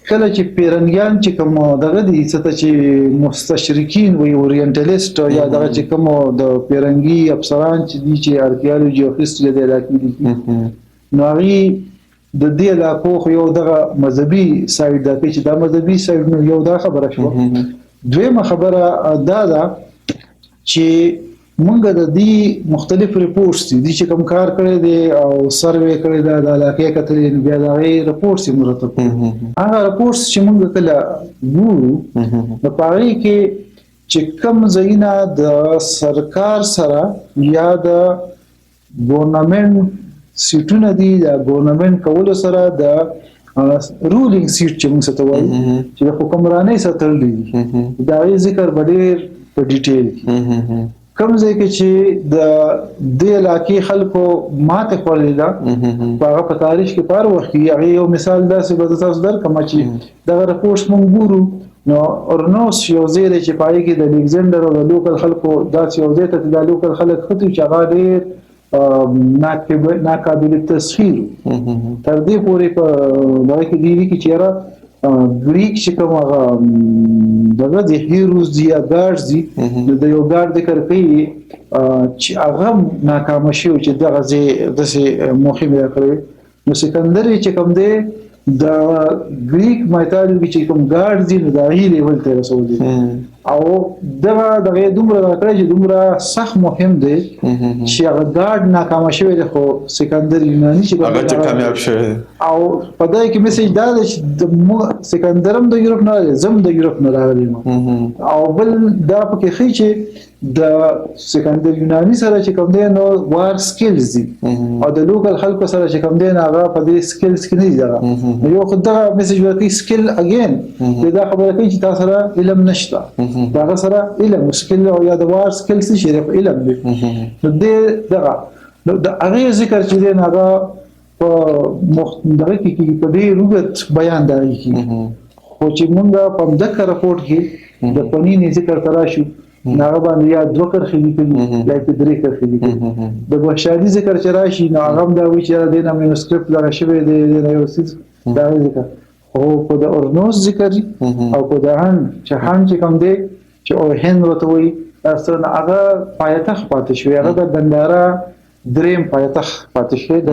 کله چې پیرنګیان چې کوم دغه دي، څه ته چې مستشرقین وي، اورینټالیست، یا دغه چې کوم د پیرنګي افسران چې دي، چې ارکیالوجي او هیستوري د علاقې دي، نو هغوی د دې علاقو خو یو دغه مذهبي سایډ ده چې دا مذهبي سایډ، نو یو دا خبره شوه. دویمه خبره دا ده چې مونږ د دې مختلف رپورټس دي چې کوم کار کړی دی او سروې کړی دا د علاقې کتلې، نو بیا د هغې رپورټس یې مرتب کړي. هغه رپورټس چې مونږ کله ګورو، نو په هغې کې چې کوم ځایونه د سرکار سره یا د ګورنمنت سیټونه دي، د ګورنمنت کولو سره د رولینګ سیټ چې موږ څه ته وایو، چې د حکمرانۍ سره تړلي دي، د هغې ذکر به ډېر په ډیټیل کې. کوم ځای کې چې د دې علاقې خلکو ماته خوړلې ده، په هغه په تاریخ کې په هر وخت کې هغه یو مثال داسې به زه تاسو درکړم چې دغه رپورټس مونږ ګورو، نو اورنوس یو ځای دی چې په هغې کې د الکساندر او د لوکل خلکو داسې یو ځای ته چې دا لوکل خلک ختي چې هغه ډېر ناقابل تسخیر. تر دې پورې په دغه کې دی لیکي چې یاره ګریک چې کوم هغه دغه د هیروز دي یا ګارډز دي، نو د یو ګارډ ذکر کوي چې هغه ناکام شو چې دغه ځای داسې موخې مې کړې. نو سکندر چې کوم دی، د ګریک مایتالوجي چې کوم ګارډ دي، نو د هغې لیول ته رسولي او دغه دغه دومره راکړی چې دومره سخت مهم دی چې هغه ګارډ ناکام شوی دی، خو سکندر یوناني چې هغه چې کامیاب شوی دی. او په دې کې میسج دا دی چې د سکندر هم د یورپ نه راغلی، زه هم د یورپ نه راغلی یم. او بل دا پکې ښیي چې د سکندر یوناني سره چې کوم دی، نو وار سکلز دي او د لوکل خلکو سره چې کوم دی، نو هغه په دې سکلز کې نه دي. دغه نو یو خو دغه میسج ورکوي. سکل اگین دا خبره کوي چې تا سره علم نشته، دغه سره علم سکل او یا د وار سکلز شي، علم دی. نو دې دغه نو د هغې ذکر چې دی، نو هغه په دغه کې کېږي، په ډېر اوږد بیان دغه کېږي. خو چې مونږ په دغه رپورټ کې د پنینې ذکر ته راشو، نو هغه باندې یا دوه کرښې لیکلي یا پې درې کرښې لیکلي. د بخشادي ذکر چې راشي، نو هغه هم دا وایي چې یاره دې نه مینوسکریپټ دغه شوی دی، دې نه یو څیز د هغې ذکر. خو په د اورنوس ذکر او په د هند چې هند چې کوم دی، چې او هند ورته وایي، اصلاً هغه پایتخت پاتې شوی، هغه د ګندارا دریم پایتخت پاتې شوی. د